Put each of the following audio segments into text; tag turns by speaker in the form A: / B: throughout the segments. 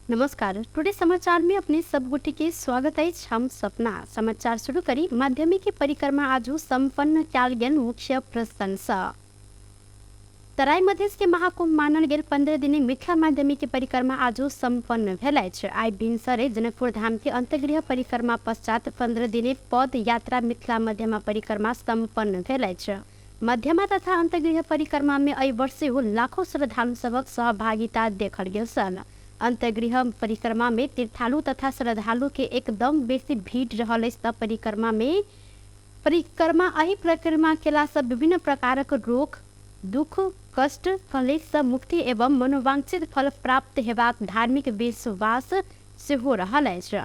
A: नमस्कार, टुडे समाचार में अपने सब गोटे के स्वागत अछि। हम सपना समाचार शुरू करी। माध्यमिक के परिक्रमा आजू संपन्न कयल गेल मुख्य प्रशंसा। तराई मधेश के महाकुंभ मानल गेल 15 दिने मिथिला माध्यमिक के परिक्रमा आजू संपन्न भेल अछि। आइ भिनसरे जनकपुर धाम के अंतर्गृह परिक्रमा पश्चात 15 दिने पद यात्रा मिथिला मध्यमा परिक्रमा संपन्न भेल अछि। मध्यमा तथा अंतर्गृह परिक्रमा में एहि वर्ष सेहो लाखों श्रद्धालु सभक सहभागिता देखल गेल छल। अंतर्गृह परिक्रमा में तीर्थालु तथा श्रद्धालु के एकदम बेसी भीड़ रहल अछि। त परिक्रमा में परिक्रमा एहि परिक्रमा केला सँ विभिन्न प्रकारक रोग, दुख, कष्ट, कलेश सँ मुक्ति एवं मनोवांछित फल प्राप्त हेबाक धार्मिक विश्वास सेहो रहल अछि।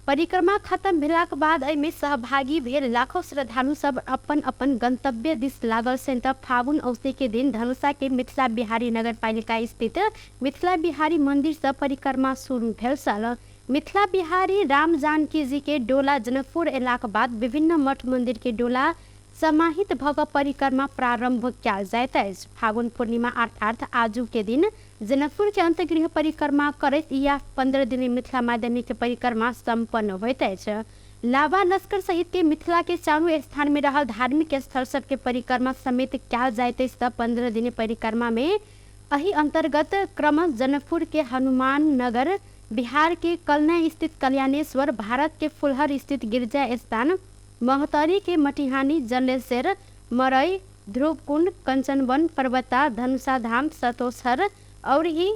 A: परिक्रमा खत्म भेलाक बाद एहिमे सहभागी भेल लाखों श्रद्धालु सब अपन अपन गंतव्य दिस लागल छनि। त फागुन औसी के दिन धनुषा के मिथिला बिहारी नगर पालिका स्थित मिथिला बिहारी मंदिर से परिक्रमा शुरू भेल छल। मिथिला बिहारी राम जानकी जी के डोला जनकपुर एलाक बाद विभिन्न मठ मंदिर के डोला समाहित भऽ कऽ परिक्रमा प्रारंभ कयल जाइत अछि। फागुन पूर्णिमा अर्थात आजू के दिन जनकपुर के अंतर्गृह परिक्रमा करैत इएह 15 दिन मिथिला माध्यमिक के परिक्रमा संपन्न होइत अछि। लावा लश्कर सहित के मिथिला के चारू स्थान में रहल धार्मिक स्थल सबके परिक्रमा समेत कयल जाइत अछि। त 15 दिन परिक्रमा में एहि अंतर्गत क्रम जनकपुर के हनुमान नगर, बिहार के कलना स्थित कल्याणेश्वर, भारत के फुलहर स्थित गिरजा स्थान, महोत्तरी के मटिहानी, जलेसर, मरई, ध्रुवकुंड, कंचनवन, पर्वता, धनुषा धाम, सतोषर और ही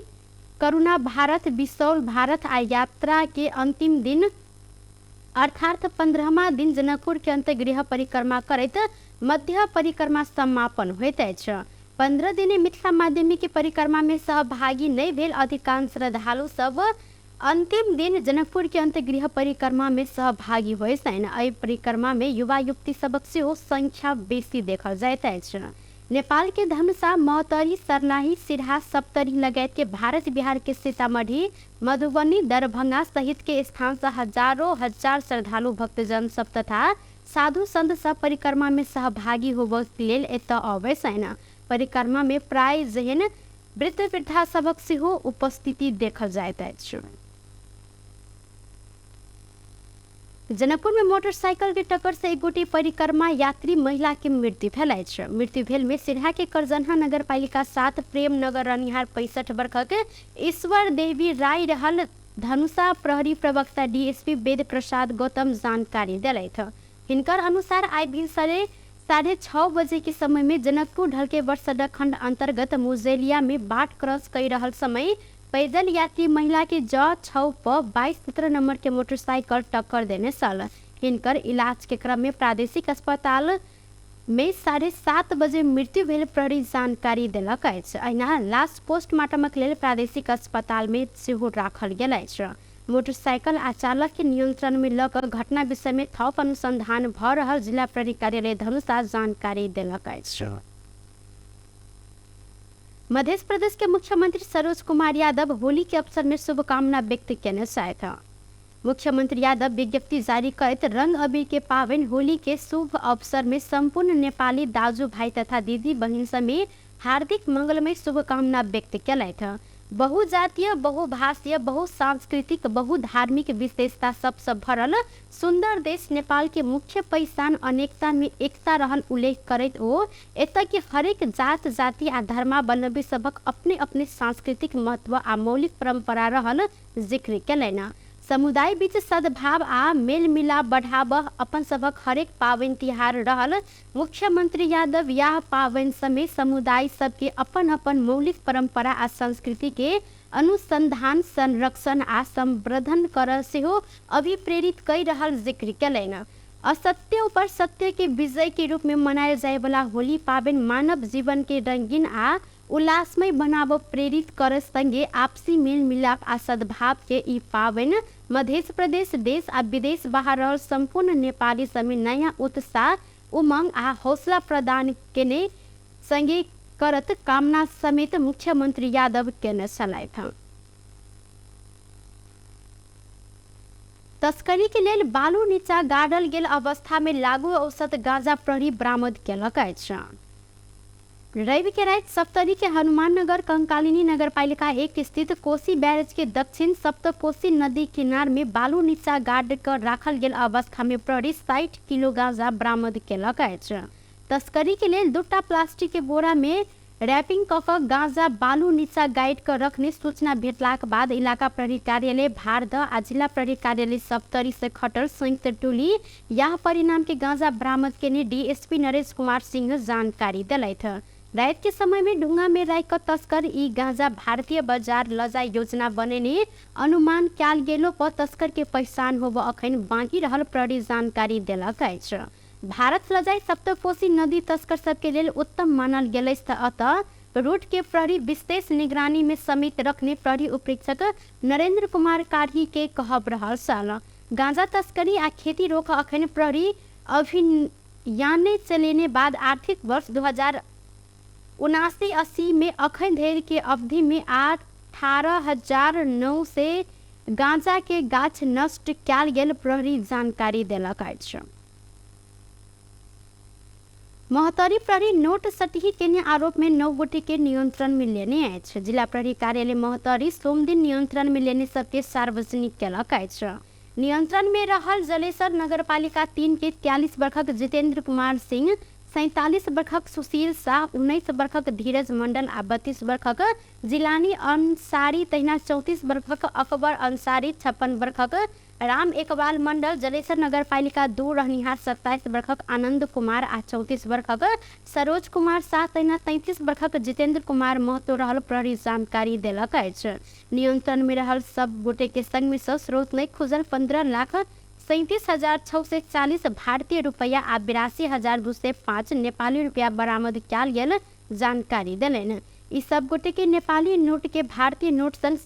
A: करुणा भारत, बिसौल भारत आ यात्रा के अंतिम दिन अर्थात 15वां दिन जनकपुर के अंतर्गृह परिक्रमा करैत मध्य परिक्रमा समापन होइत अछि। 15 दिने मिथिला माध्यमिक के परिक्रमा में सहभागी नहि भेल अधिकांश श्रद्धालु सब अंतिम दिन जनकपुर के अंतर्गृह परिक्रमा में सहभागी होइत छनि। एहि परिक्रमा में युवा युवती सबक सेहो संख्या बेसी देखल जाइत अछि। नेपाल के धनुषा, महोत्तरी, सर्लाही, सिरहा, सप्तरी लगायत के भारत बिहार के सीतामढ़ी, मधुबनी, दरभंगा सहित के स्थान से हजारों हजार श्रद्धालु भक्तजन सब तथा साधु संत सब परिक्रमा में सहभागी होबऽ लेल एतऽ अबै छनि। परिक्रमा में प्राय जेहन वृद्ध वृद्धा सभक सेहो उपस्थिति देखल जाइत अछि। जनकपुर में मोटरसाइकिल के टक्कर से एक गोटी परिक्रमा यात्री महिला के मृत्यु भेल अछि। मृत्यु भेल में सिरहा के करजनहा नगर पालिका 7 प्रेम नगर रहनिहार 65 वर्षक ईश्वर देवी राय रहल धनुषा प्रहरी प्रवक्ता डीएसपी वेद प्रसाद गौतम जानकारी देलथि। हिनकर अनुसार आइ भिनसरे 6:30 बजे के समय में जनकपुर ढलकेवर सड़क खंड अंतर्गत मुजेलिया में बाट क्रॉस कर रहल समय पैदल यात्री महिला के ज 6 प 22-17 नंबर के मोटरसाइकिल टक्कर देने छल। हिनकर इलाज के क्रम में प्रादेशिक अस्पताल में 7:30 बजे मृत्यु भेल प्रहरी जानकारी देलक अछि। अहिना लाश पोस्टमार्टमक लेल प्रादेशिक अस्पताल में सेहो राखल गेल अछि। मोटरसाइकिल आ चालक के नियंत्रण में लऽ कऽ घटना विषय में थप अनुसंधान भऽ रहल जिला प्रहरी कार्यालय धनुषा जानकारी देलक अछि। मध्य प्रदेश के मुख्यमंत्री सरोज कुमार यादव होली के अवसर में शुभकामना व्यक्त केने छथि। मुख्यमंत्री यादव विज्ञप्ति जारी करैत रंग अबीर के पाबनि होली के शुभ अवसर में संपूर्ण नेपाली दाजु भाई तथा दीदी बहिन समेत हार्दिक मंगलमय शुभकामना व्यक्त केलथि। बहुजातीय, बहुभाषीय, बहुसांस्कृतिक, बहुधार्मिक विशेषता सबसँ भरल सुन्दर देश नेपाल के मुख्य पहिचान अनेकता में एकता रहल उल्लेख करैत ओ एतय के हरेक जात जाति आ धर्मावलम्बी सभक अपने अपने सांस्कृतिक महत्व आ मौलिक परम्परा रहल जिक्र केलनि। समुदाय बीच सद्भाव आ मेलमिलाप बढ़ाबह अपन सभक हरेक पाबनि तिहार रहल मुख्यमंत्री यादव याह पाबनि समेत समुदाय सबके अपन अपन मौलिक परंपरा आ संस्कृति के अनुसंधान, संरक्षण आ संवर्धन करऽ सेहो अभिप्रेरित कय रहल जिक्र केलनि। असत्य ऊपर सत्य के विजय के रूप में मनायल जाय वाला होली पाबनि मानव जीवन के रंगीन आ उल्लासमय बनाबऽ प्रेरित करऽ संगे आपसी मेलमिलाप आ सद्भाव के ई पाबनि मधेश प्रदेश, देश आ विदेश बाहर रहल सम्पूर्ण नेपाली समेत नयाँ उत्साह, उमंग आ हौसला प्रदान केने संगे करत कामना समेत मुख्यमंत्री यादव केने छलथि। तस्करी के लेल बालू नीचा गाड़ल गेल अवस्था में लागू औसत गांजा प्रहरी बरामद केलक अछि। रवि के राति सप्तरी के हनुमाननगर कंकालिनी नगरपालिका 1 स्थित कोसी बैरेज के दक्षिण सप्तकोशी नदी किनार में बालू नीचा गार्ड कर राखल गेल अवस्था में प्रहरी 60 किलो गांजा बरामद केलक अछि। तस्करी के लेल 2टा प्लास्टिक के बोरा में रैपिंग कऽ कऽ गांजा बालू नीचा गाइड कऽ रखने सूचना भेटलाक बाद इलाका प्रहरी कार्यालय भारदह आ जिला प्रहरी कार्यालय सप्तरी से खटल संयुक्त टोली यह परिणाम के गांजा बरामद केने डीएसपी नरेश कुमार सिंह जानकारी देलथि। रात के समय में ढुंगा में राख कऽ तस्कर ई गांजा भारतीय बाजार लजाय योजना बनेने अनुमान कयल गेलो पर तस्कर के पहचान होब अखन बाँकी रहल प्रहरी जानकारी देलक अछि। भारत लजाई सप्तकोशी नदी तस्कर सबके लेल उत्तम मानल गेल अछि त अतः रूट के प्रहरी विशेष निगरानी में समेत रखने प्रहरी उपरीक्षक नरेंद्र कुमार कारही के कहब रहल छल। गांजा तस्करी आ खेती रोक अखन प्रहरी अभियाने चलेने बाद आर्थिक वर्ष 2079-80 में अखन धरि के अवधि में 18,900 गांजा के गाछ नष्ट कयल गेल प्रहरी जानकारी देलक अछि। महोत्तरी प्रहरी नोट सटही केने आरोप में 9 गोटे के नियंत्रण में लेने अछि। जिला प्रहरी कार्यालय महोत्तरी सोमदिन नियंत्रण में लेने सबके सार्वजनिक केलक अछि। नियंत्रण में रहल जलेसर नगरपालिका 3 के 43 वर्षक जितेंद्र कुमार सिंह, 47 वर्षक सुशील शाह, 19 वर्षक धीरज मंडल आ 32 वर्षक जिलानी अंसारी, तहिना 34 वर्षक अकबर अंसारी, 56 वर्षक राम एकबाल मंडल, जलेसर नगरपालिका 2 रहनिहार 27 वर्षक आनंद कुमार आ 34 वर्षक सरोज कुमार शाह, तहिना 33 वर्षक जितेंद्र कुमार महतो रहल प्रहरी जानकारी देलक अछि। नियंत्रण में रहल सब गोटे के संग में सँ स्रोत नहि खुजल 15,37,640 भारतीय रुपैया आ 82,205 नेपाली रुपैया बरामद कयल गेल जानकारी देलनि। ई सब गोटे के नेपाली नोट के भारतीय नोट संग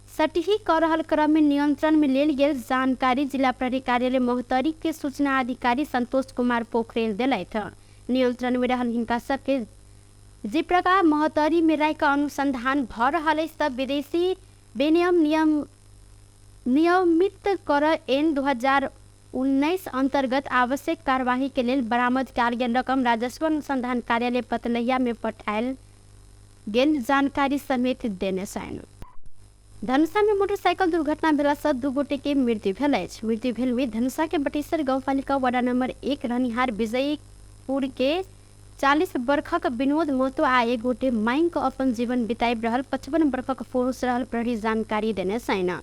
A: सटही कऽ रहल क्रम में नियंत्रण में लेल गेल जानकारी जिला प्रहरी कार्यालय महोत्तरी के सूचना अधिकारी संतोष कुमार पोखरेल देलथि। नियंत्रण में रहल हिनका सबके जे प्रकार महोत्तरी में राखि कऽ अनुसंधान भऽ रहल अछि तऽ विदेशी विनियम नियम नियमित कर एन 2019 अंतर्गत आवश्यक कार्यवाही के लेल बरामद कयल गेल रकम राजस्व अनुसंधान कार्यालय पतलहिया में पठायल गेल जानकारी समेत देने छनि। धनुषा में मोटरसाइकिल दुर्घटना भेला सँ 2 गोटे के मृत्यु भेल अछि। मृत्यु भेल में धनुषा के बटेश्वर गाउँपालिका वार्ड नंबर 1 रहनिहार विजयपुर के 40 वर्षक विनोद महतो आ 1 गोटे मांगि कऽ अपन जीवन बिताबि रहल 55 वर्षक पुरुष रहल प्रहरी जानकारी देने छनि।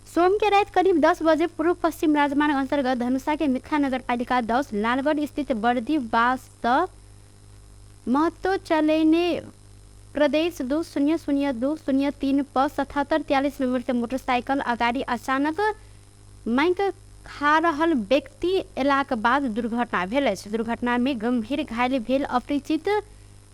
A: सोम के राति करीब 10 बजे पूर्व पश्चिम राजमार्ग अंतर्गत धनुषा के मिथिला नगरपालिका 10 लालगढ़ स्थित बर्दी बास महतो चलेने प्रदेश 200203 पर 7743 नंबर के मोटरसाइकिल अगाडि अचानक माइक खा रहल व्यक्ति एलाक बाद दुर्घटना भेल अछि। दुर्घटना में गंभीर घायल भेल अपरिचित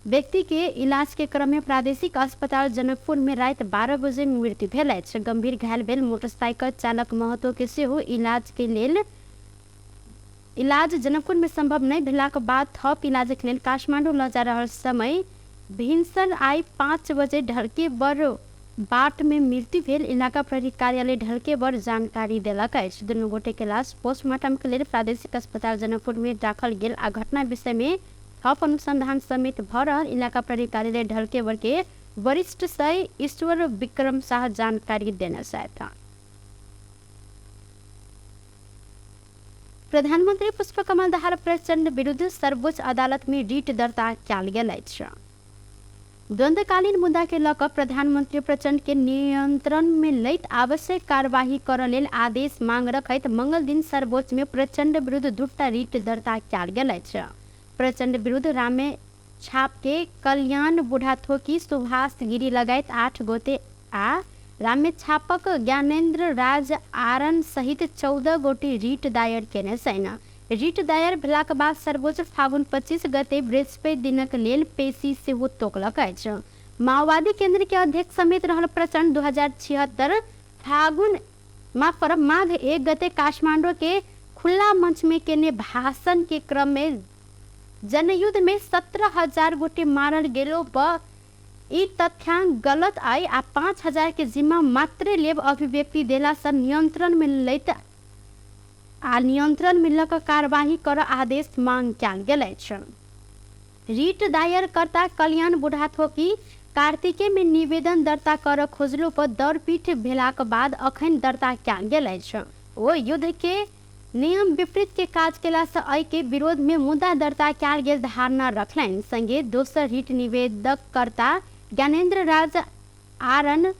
A: व्यक्ति के इलाज के क्रम में प्रादेशिक अस्पताल जनकपुर में राति 12 बजे मृत्यु भेल अछि। गंभीर घायल भेल मोटरसाइकिल चालक महतो के सेहो इलाज के लेल इलाज जनकपुर में संभव नहीं भेलाक बाद थप इलाज के लेल काठमांडू ल जा रहल समय भिनसर आइ 5 बजे ढलकेबर बाट में मृत्यु भेल इलाका प्रहरी कार्यालय ढलकेबर जानकारी देलक अछि। दुनू गोटे के लाश पोस्टमार्टम के लेल प्रादेशिक अस्पताल जनकपुर में राखल गेल आ घटना विषय में थप अनुसंधान समेत भ रहल इलाका प्रहरी कार्यालय ढलकेबर के वरिष्ठ सय ईश्वर विक्रम शाह जानकारी देने छथि। प्रधानमंत्री पुष्पकमल दाहाल प्रचण्ड विरुद्ध सर्वोच्च अदालत में रिट दर्ता कयल गेल अछि। द्वंद्वकालीन मुद्दा के लऽ कऽ प्रधानमंत्री प्रचण्ड के नियंत्रण में लैत आवश्यक कार्यवाही करऽ लेल आदेश मांग रखैत मंगल दिन सर्वोच्च में प्रचण्ड विरुद्ध 2टा रिट दर्ता कयल गेल अछि। प्रचण्ड विरुद्ध रामे छाप के कल्याण बुढ़ाथोकी, सुभाष गिरी लगायत 8 गोटे आ रामे छापक ज्ञानेन्द्र राज आरन सहित 14 गोटे रिट दायर केने छनि। रिट दायर भेलाक बाद सर्वोच्च फागुन 25 गते बृहस्पति दिनक लेल पेशी सेहो तोकलक अछि। माओवादी केंद्र के अध्यक्ष समेत रहल प्रचण्ड 2076 फागुन माफ करब माघ 1 गते काठमांडू के खुला मंच में केने भाषण के क्रम में जनयुद्ध में 17,000 गोटे मारल गेलो पर ई तथ्यांक गलत आई आ 5,000 के जिम्मा मात्रे लेब अभिव्यक्ति देला सँ नियंत्रण में लैत आ नियंत्रण में लऽ कऽ कार्यवाही कर आदेश मांग कयल गेल अछि। रिट दायरकर्ता कल्याण बुढाथोकी कार्तिके में निवेदन दर्ता कर खोजलो पर दरपीठ भेलाक बाद अखन दर्ता कयल गेल अछि। ओ युद्ध के नियम विपरीत के काज केला से एहि के विरोध में मुद्दा दर्ता कयल गेल धारणा रखलनि। संगे दोसर रिट निवेदकर्ता ज्ञानेन्द्र राज आरन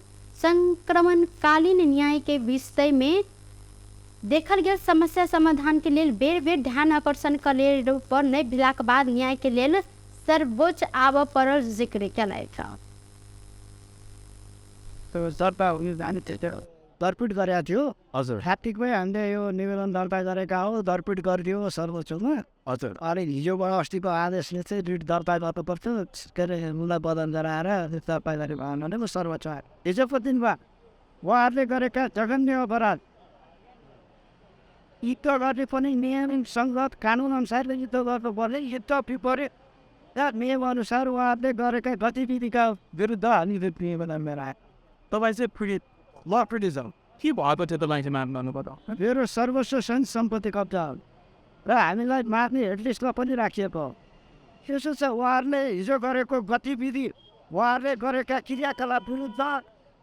A: संक्रमणकालीन न्याय के विषय में देखल गेल समस्या समाधान के लेल बेर बेर ध्यान आकर्षण के लेल पर नहि भेलाक बाद न्याय के लेल सर्वोच्च आबऽ पड़ल जिक्र केलथि।
B: दरपिट गरेको थियो।
C: हजुर।
B: कार्तिकमै हामीले यो निवेदन दर्ता गरेका हो, दरपिट गरिदियो सर्वोच्चमा।
C: हजुर।
B: अनि हिजोबाट अस्तिको आदेशले चाहिँ रिट दर्ता गर्नुपर्छ, के अरे उसलाई बदल गराएर दर्ता गरे भएन भने म सर्वोच्च आयो। हिजोको दिनमा उहाँहरूले गरेका जघन्य अपराध, युद्ध गर्ने पनि नियम सङ्गत कानुन अनुसारले युद्ध गर्नुपर्ने, युद्ध विपरीत नियमअनुसार उहाँहरूले गरेका गतिविधिका विरुद्ध हामी निवेदन लिएर आयौँ।
C: तपाईँ चाहिँ पीडित, ल पीडित हो, के भएको थियो तपाईँलाई चाहिँ माफ गर्नुभयो?
B: मेरो सर्वस्व सहित सम्पत्ति कब्जा हो र हामीलाई मार्ने हेडलिस्टमा पनि राखिएको हो। त्यसो छ उहाँहरूले हिजो गरेको गतिविधि, उहाँहरूले गरेका क्रियाकलाप विरुद्ध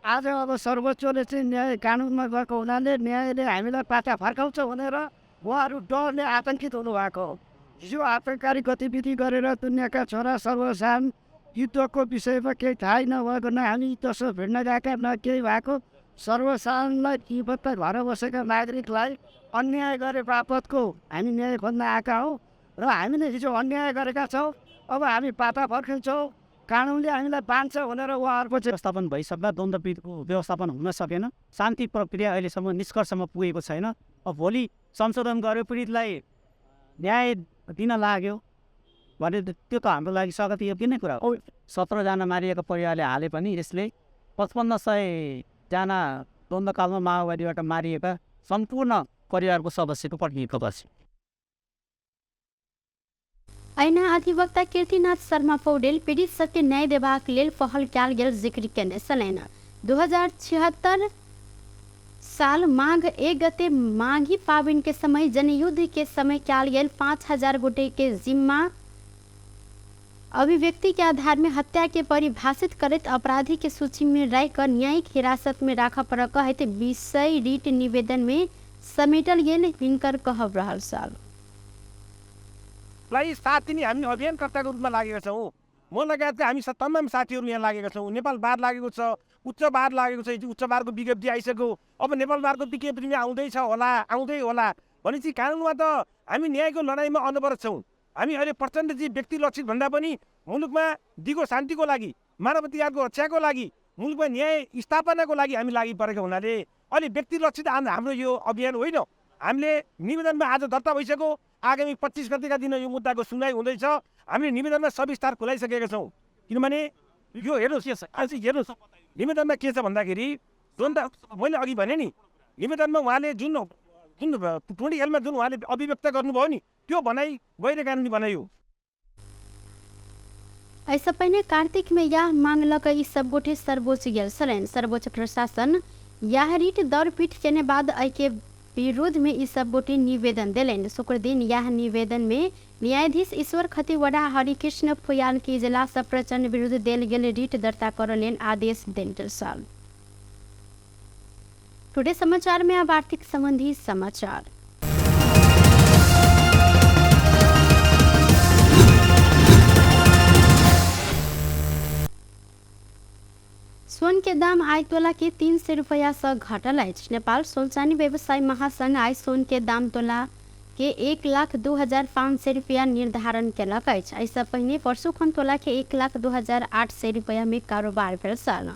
B: आज अब सर्वोच्चले चाहिँ न्याय कानुनमा गएको हुनाले न्यायले हामीलाई पाटा फर्काउँछ भनेर उहाँहरू डरले आतङ्कित हुनुभएको हो। हिजो आतङ्ककारी गतिविधि गरेर दुनियाँका छोरा सर्वसाधारण युद्धको विषयमा केही थाहै नभएको, न हामी त्यसो भिड्न गएका न केही भएको सर्वसाधारणलाई निपत्ता भएर बसेका नागरिकलाई अन्याय गरे बापतको हामी न्याय खोज्न आएका हौँ र हामीले हिजो अन्याय गरेका छौँ, अब हामी पाता फर्किन्छौँ, कानुनले हामीलाई बाँध्छ भनेर उहाँहरूको चाहिँ
D: व्यवस्थापन भइसक्दा द्वन्द्वपीठको व्यवस्थापन हुन सकेन। शान्ति प्रक्रिया अहिलेसम्म निष्कर्षमा पुगेको छैन। अब भोलि संशोधन गर्यो, पीडितलाई न्याय दिन लाग्यो भने त्यो त हाम्रो लागि स्वागतयोग्य नै कुरा हो। 17जना मारिएका परिवारले हाले पनि यसले 5500जना द्वन्द्वकालमा माओवादीबाट मारिएका सम्पूर्ण परिवारको सदस्यको प्रतिनिधित्व गर्छ।
A: ऐना अधिवक्ता कीर्तिनाथ शर्मा पौडेल पीड़ित सबके न्याय देबाक लेल पहल कयल गेल जिक्र केने छलनि। 2076 साल माघ 1 गते माघी पाबनि के समय जनयुद्ध के समय कयल गेल 5000 गोटे के जिम्मा अभिव्यक्ति के आधार में हत्या के परिभाषित करैत अपराधी के सूची में राखि कऽ न्यायिक हिरासत में राखऽ पड़ऽ कहैत विषय रिट निवेदन में समेटल गेल हिनकर कहब रहल छल।
E: लाई साथ दिने हामी अभियानकर्ताको रूपमा लागेका छौँ। म लगायतका हामी तमाम साथीहरू यहाँ लागेका छौँ। नेपाल बार लागेको छ, उच्च बार लागेको छ, उच्च बारको विज्ञप्ति आइसक्यो, अब नेपाल बारको विज्ञप्ति पनि आउँदैछ होला, आउँदै होला भनेपछि कानुनमा त हामी न्यायको लडाइँमा अनवरत छौँ। हामी अहिले प्रचण्डजी व्यक्ति लक्षित भन्दा पनि मुलुकमा दिगो शान्तिको लागि, मानवाधिकारको रक्षाको लागि, मुलुकमा न्याय स्थापनाको लागि हामी लागि परेको हुनाले अहिले व्यक्ति लक्षित हाम्रो यो अभियान होइन। हामीले निवेदनमा आज दर्ता भइसक्यो, आगामी 25 गतेका दिन यो मुद्दाको सुनवाई हुँदैछ। हामीले निवेदनमा सविस्तार खुलाइसकेका छौँ। किनभने यो हेर्नुहोस्, आज हेर्नुहोस् निवेदनमा के छ भन्दाखेरि द्वन्द्व, मैले अघि भने नि निवेदनमा उहाँले जुन जुन टुँडिखेलमा जुन उहाँले अभिव्यक्त गर्नुभयो नि त्यो भनाइ गैर कानुनी भनाइ हो।
A: एहिसँ पहिने कार्तिक में यह मांग लऽ कऽ ई सब गोटे सर्वोच्च गेल छलनि। सर्वोच्च प्रशासन यह रिट दरपीठ केने बाद एहिके विरोध में ई सब गोटे निवेदन देलनि। शुक्र दिन यह निवेदन में न्यायाधीश ईश्वर खतिवड़ा हरिकृष्ण फुयाल के इजलास प्रचण्ड विरुद्ध देल गेल रिट दर्ता करऽ लेल आदेश देल छल। टुडे समाचार में अब आर्थिक संबंधी समाचार। सोन के दाम आइ तोला के 300 रुपया से घटल अछि। नेपाल सोन चानी व्यवसाय महासंघ आइ सोन के दाम तोला के 1,02,500 रुपया निर्धारण केलक अछि। एहिसँ पहिने परसुखन तोला के 1,02,800 रुपया में कारोबार भेल छल।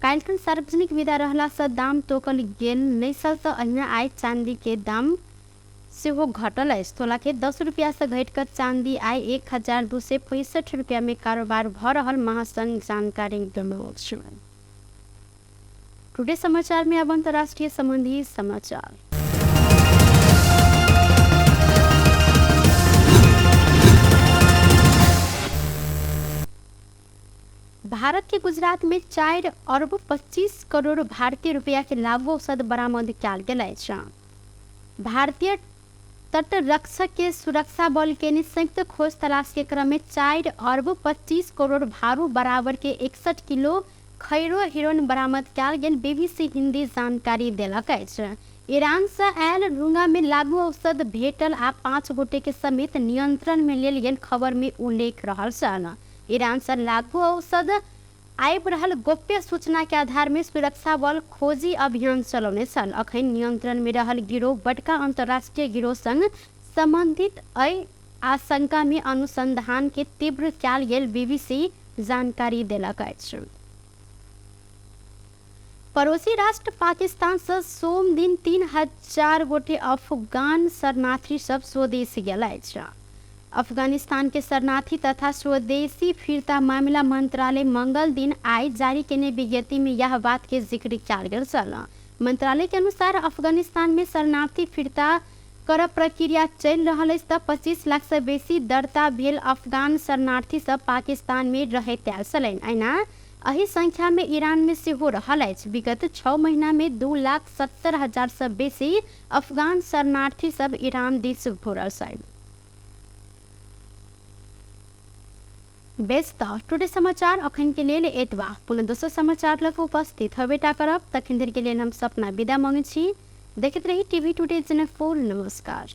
A: काल्हिखन सार्वजनिक विदा रहलासँ दाम तोकल गेल नहि छल तऽ अहिना आइ चाँदी के दाम सेहो घटल अछि। तोला के 10 रुपया से घटि कऽ चाँदी आइ 1,265 रुपया में कारोबार भऽ रहल महासंघ जानकारी देलक अछि। टुडे समाचार में अब अंतर्राष्ट्रीय संबंधी समाचार। भारत के गुजरात में 4 अरब 25 करोड़ भारतीय रुपया के लागू औषध बरामद कयल गेल अछि। भारतीय तटरक्षक के सुरक्षा बल के संयुक्त खोज तलाश के क्रम में 4 अरब 25 करोड़ भारू बराबर के 61 किलो खैरो हेरोइन बरामद कयल गेल बीबीसी हिंदी जानकारी देलक अछि। ईरान से आयल रुंगा में लागू औषध भेटल आ 5 गोटे के समेत नियंत्रण में लेल गेल खबर में उल्लेख रहल छल। ईरान से लागू औषध आबि रहल गोप्य सूचना के आधार में सुरक्षा बल खोजी अभियान चलौने छल। अखन नियंत्रण में रहल गिरोह बड़का अंतर्राष्ट्रीय गिरोह संग संबंधित एहि आशंका में अनुसंधान के तीव्र कयल गेल बीबीसी जानकारी देलक अछि। पड़ोसी राष्ट्र पाकिस्तान से सोम दिन 3000 गोटे अफगान शरणार्थी सब स्वदेश गेल अछि। अफगानिस्तान के शरणार्थी तथा स्वदेशी फिर्ता मामिला मंत्रालय मंगल दिन आइ जारी केने विज्ञप्ति में यह बात के जिक्र कयल गेल छल। मंत्रालय के अनुसार अफगानिस्तान में शरणार्थी फिर्ता कर प्रक्रिया चलि रहल अछि तऽ 25 लाख से बेसी दर्ता भेल अफगान शरणार्थी सब पाकिस्तान में रहैत आयल छलनि। एना एहि संख्या में ईरान में सेहो रहल अछि। विगत 6 महीना में 2,70,000 से बेसी अफगान शरणार्थी सब ईरान दिस घुरल छथि। बेस तऽ टुडे समाचार अखन के लेल एतबा। पुनः दोसर समाचार लग उपस्थित होबेटा करब, तखन धरि के लेल हम सपना विदा मांगै छी। देखैत रही टीवी टुडे जनकपुर। नमस्कार।